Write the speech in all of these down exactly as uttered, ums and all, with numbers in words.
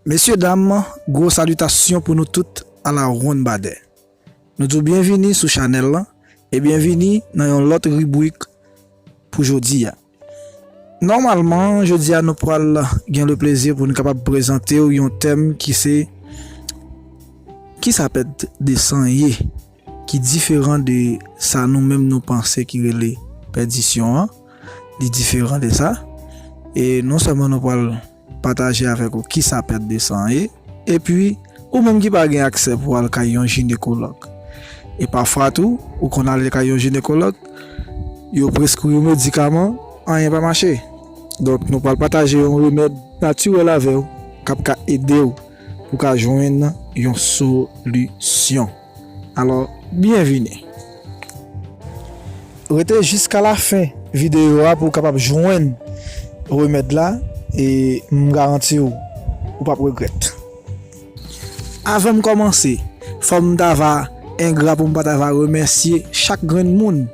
Mesye dam, gwo salitasyon pou nou tout a la wonn badè. Nou di w byenvini sou chanèl lan e byenvini nan yon lòt ribrik pou jodi a. Nòmalman, jodi a nou pral gen le plezi pou nou kapab prezante w yon tèm ki se, kisa pèd de san ye, ki diferan de sa nou menm nou panse ki rele pèdisyon an. Li diferan de sa. E non sèlman nou pral pataje avèk ou kisa pèd de san ye, epi ou menm ki pa gen aksè pou al kay yon jinekològ. E pafwa tou, ou konn ale kay yon jinekològ, yo preskri w medikaman, anyen pa mache. Donk, nou pral pataje yon remèd natirèl avè w k ap ka ede w pou w ka jwenn yon solisyon. Alò, byenvini. Rete jiska lafen videyo a pou w kapab jwenn remèd la, e m garanti w, ou p ap regrèt. Avan m kòmanse, fò m ta va engra pou m pa ta va remèsye chak grenn moun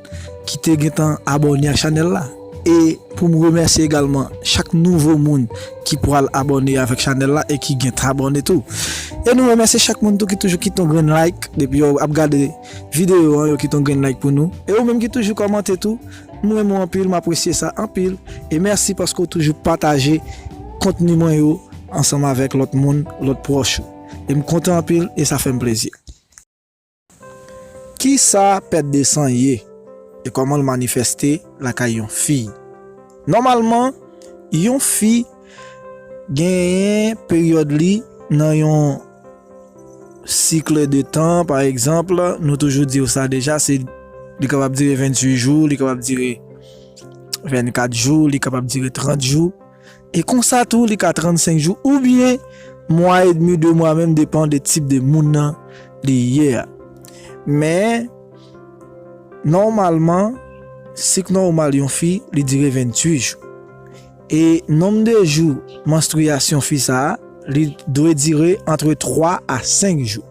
ki te gentan abòne ak chanèl la. E pou m remèsye egalman chak nouvo moun ki pral abòne avèk chanèl la e ki gentan abòne tou. E nou remèsye chak moun tou ki toujou kite yon grenn like depi yo ap gade videyo an, yo kite yon grenn like pou nou. E ou menm ki toujou kòmante tou, m renmen w anpil, m apresye sa anpil. E mèsi paske w toujou pataje kontni mwen yo ansanm avèk lòt moun, lòt pwòch ou. E m kontan anpil e sa fè m plezi. Kisa pèd de san ye? E kòman l manifeste lakay yon fi? Nòmalman, yon fi genyen peryòd li nan yon sik de tan, pa egzanp, nou toujou di w sa deja, se, li kapab dire venntuit jou, li kapab dire vennkat jou, li kapab dire trant jou. E konsa tou, li ka trannsenk jou oubyen mwa edmi, de mwa menm, depann de tip de moun nan li ye a. Men, nòmalman, sik nòmal yon fi, li dire venntuit jou. E nonb de jou manstriyasyon fi sa a, li dwe dire antre twa a senk jou.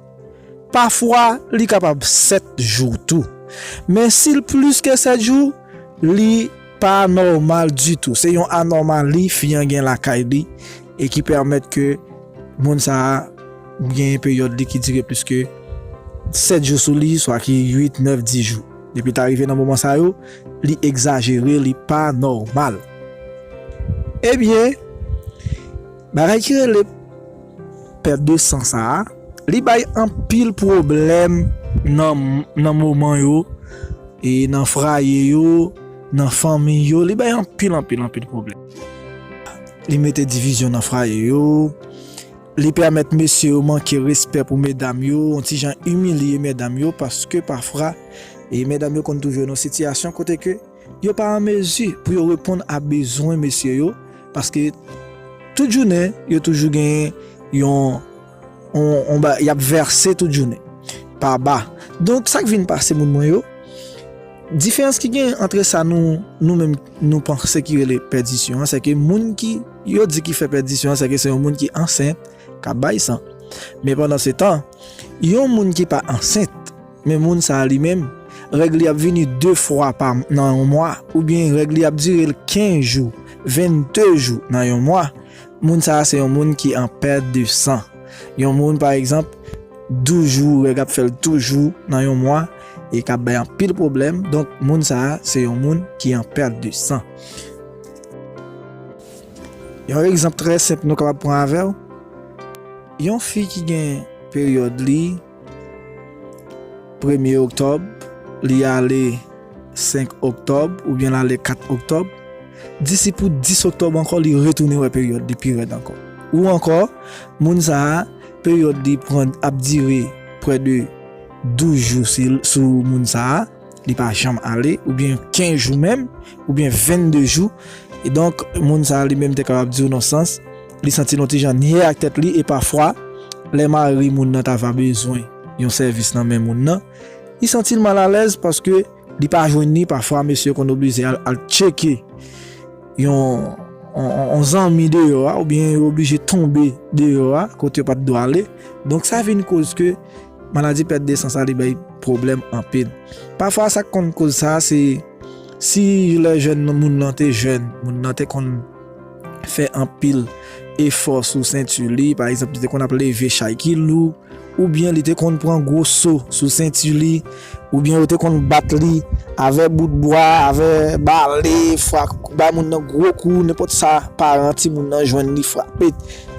Pafwa, li kapab sèt jou tou. Men si l plis ke sèt jou, li pa nòmal ditou. Se yon anòmali fi an gen lakay li e ki pèmèt ke moun sa a gen peryòd li ki dire plis ke sèt jou sou li, swa ki uit, nèf, dis jou. Depi ta rive nan moman sa yo, li egzajere, li pa nòmal. Ebyen, bagay ki rele pèd de san sa a, li bay anpil pwoblèm nan, nan moman yo, e nan fraye yo, nan fanmi yo, li bay anpil, anpil, anpil pwoblèm. Li mete divizyon nan fraye yo, li pèmèt mesye yo manke respè pou medam yo, yon ti jan imilye medam yo, paske pafwa, e medam yo konn twouve yo nan sitiyasyon kote ke yo pa an mezi pou yo reponn a bezwen mesye yo, paske tout jounen, yo toujou gen yon, yon, yon ba, y ap vèse tout jounen, pa ba. Donk, sa k vin pase moun mwen yo, diferans ki gen ant sa nou, nou menm, nou panse ki rele pèdisyon an, se ke moun ki, yo di ki fè pèdisyon an, se ke se yon moun ki ansent, k ap bay san. Men pandan se tan, yon moun ki pa ansent, men moun sa a li menm, règ li ap vini de fwa pa, nan yon mwa, oubyen règ li ap dire l kenz jou, vennde jou nan yon mwa, moun sa a se yon moun ki an pèd de san. Yon moun, pa egzanp, douz jou, règ ap fè l douz jou nan yon mwa, e k ap bay anpil pwoblèm. Donk, moun sa a se yon moun ki an pèd de san. Yon egzanp trè senp nou kapab pran avè w. Yon fi ki gen peryòd li premye oktòb, li ale senk oktòb, oubyen l ale kat oktòb, disi pou dis oktòb ankò, li retounen wè peryòd li pi rèd ankò. Ou ankò, moun sa a, peryòd li pran, ap dire prè de douz jou si, sou moun sa a, li pa janm ale, oubyen kenz jou menm, oubyen vennde jou. E donk, moun sa a li menm te kapab di w nan sans, li santi l yon ti jan nyè ak tèt li, e pafwa, lè mari moun nan ta va bezwen yon sèvis nan men moun nan, li santi l malalèz paske li pa jwenn li, pafwa mesye konn oblije al, al tcheke yon, yon, yon, yon zanmi deyò a, oubyen yo oblije tonbe deyò a, kote yo pa t dwe ale. Donk, sa vin koz ke maladi pèd de san sa li bay pwoblèm anpil. Pafwa, sa k konn koz sa, se si lè jèn moun nan te jèn, moun nan te konn fè anpil efò sou senti li, pa egzanp, li te konn ap leve chay ki lou, oubyen li te konn pran gwo so sou senti li, oubyen yo te konn bat li avè bout bwa, avè bale, fwa, bay moun nan gwo kou, nenpòt sa paran timoun nan jwenn li frape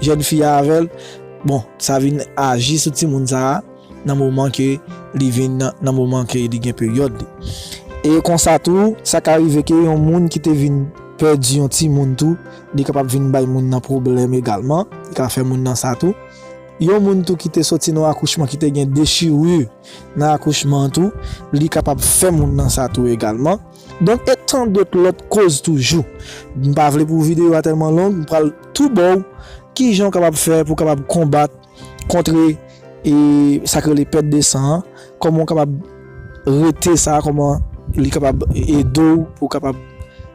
jèn fi a avè l. Bon, sa vin aji sou timoun sa a nan moman ke li vin nan, nan moman ke li gen peryòd li. E konsa tou, sa ka rive ke yon moun ki te vin pèdi yon timoun tou, li kapab vin bay moun nan pwoblèm egalman, li ka fè moun nan sa tou. Yon moun tou ki te soti nan akouchman ki te gen dechiri nan akouchman an tou, li kapab fè moun nan sa tou egalman. Donk, e tandòt lòt koz toujou. M pa vle pou videyo a tèlman long, m pral tou ba w kijan w kapab fè pou w kapab konbat kontre e sa k rele pèt de san an, kòman w kapab rete sa, kòman li kapab ede w pou w kapab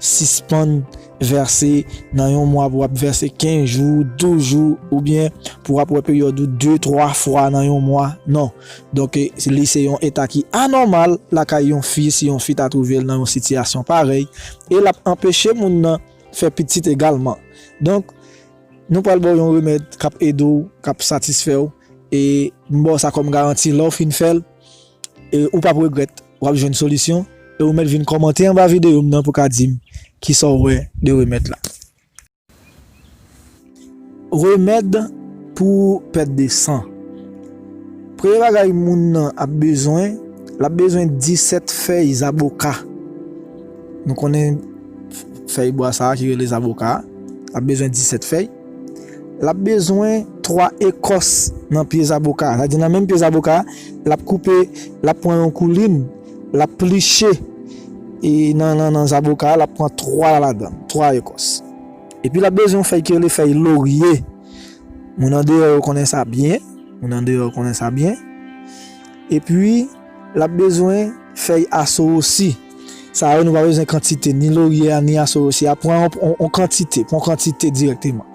sispann vèse nan yon mwa, pou w ap vèse kenz jou, douz jou, oubyen pou w ap wè peryòd ou de, twa fwa nan yon mwa. Non. Donk, e, li se yon eta ki anòmal lakay yon fi, si yon fi ta twouve l nan yon sitiyasyon parèy, e l ap anpeche moun nan fè pitit egalman. Donk, nou pral ba w yon remèd k ap ede w, k ap satisfè w, e m ba w sa kòm garanti, lè w fin fè l, e ou p ap regrèt, w ap jwenn solisyon, e ou mèt vin kòmante anba videyo m nan pou ka di m kisa w wè de remèd la. Remèd pou pèt de san. Premye bagay moun nan ap bezwen, l ap bezwen disèt fèy zaboka. Nou konnen fèy bwa sa a ki rele zaboka a. L ap bezwen disèt fèy. L ap bezwen twa ekòs nan pye zaboka a. Sa di nan menm pye zaboka a, l ap koupe, l ap pran yon koulin, l ap pliche e nan, nan, nan zaboka a, l ap pran twa ladan, twa ekòs. Epi l ap bezwen yon fèy ki rele fèy lorye. Moun andeyò yo konnen sa byen. Moun andeyò yo konnen sa byen. Epi, l ap bezwen fèy asowosi. Sa yo, nou pa bezwen kantite, ni lorye a, ni asowosi a. Pran yon, yon, yon kantite, pran yon kantite dirèkteman.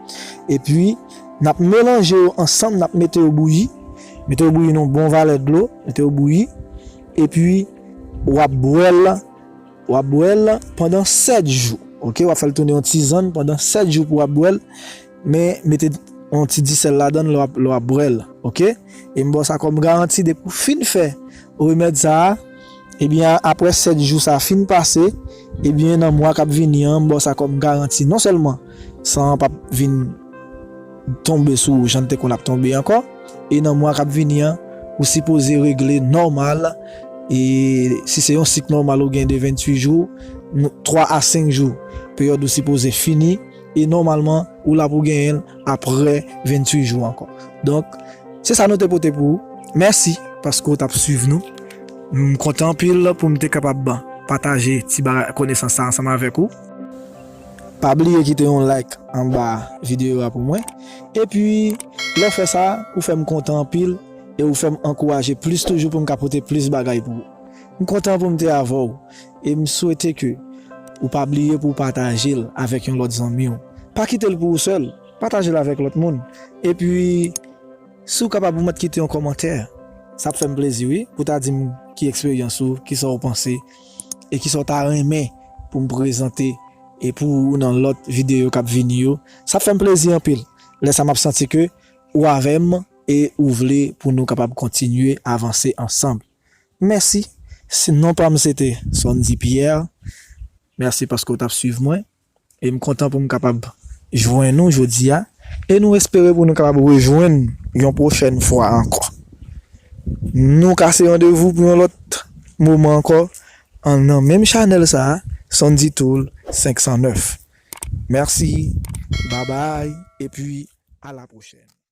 Epi, n ap melanje yo ansanm, n ap mete yo bouyi. Mete yo bouyi nan yon bon valè dlo, mete yo bouyi. Epi, w ap bwè l, w ap bwè l pandan sèt jou. Oke, w ap fè l tounen yon tizann pandan sèt jou pou w ap bwè l. Men, mete yon ti disèl ladan l lè w ap, lè w ap bwè l. Oke? E m ba w sa kòm garanti, depi w fin fè remèd sa a, ebyen, apre sèt jou sa a fin pase, ebyen, nan mwa k ap vini an, m ba w sa kòm garanti. Non sèlman san an p ap vin tonbe sou ou jan l te konn ap tonbe ankò, e nan mwa k ap vini an, ou sipoze regle nòmal. E si se yon sik nòmal ou gen de venntuit jou, twa a senk jou, peryòd ou sipoze fini, e nòmalman, ou la pou genyen l apre venntuit jou ankò. Donk, se sa nou te pote pou ou. Mèsi paske w t ap swiv nou. M kontan anpil pou m te kapab pataje ti bagay konesans sa ansanm avèk ou. Pa bliye kite yon like anba videyo a pou mwen. Epi, lè w fè sa, ou fè m kontan anpil e ou fè m ankouraje plis toujou pou m ka pote plis bagay pou ou. M kontan pou m te avè w e m swete ke ou pa bliye pou w pataje l avèk yon lòt zanmi w. Pa kite l pou ou sèl, pataje l avèk lòt moun. Epi, si w kapab, ou mèt kite yon kòmantè. Sa ap fè m plezi, wi, pou w ta di m ki eksperyans ou, kisa w panse, e kisa w ta renmen pou m prezante e pou ou nan lòt videyo k ap vini yo. Sa ap fè m plezi anpil. Lè sa m ap santi ke ou avè m e ou vle pou nou kapab kontinye avanse ansanm. Mèsi. Si non pa m se te Sondy Pierre. Mèsi paske w t ap swiv mwen. E m kontan pou m kapab jwenn ou jodi a. E nou espere pou nou kapab rejwenn yon pwochèn fwa ankò. Nou kase randevou pou yon lòt moman ankò. An nan menm chanèl sa a, Sondy Tool senk san nèf. Mèsi. Babay. Epi, a la pwochèn.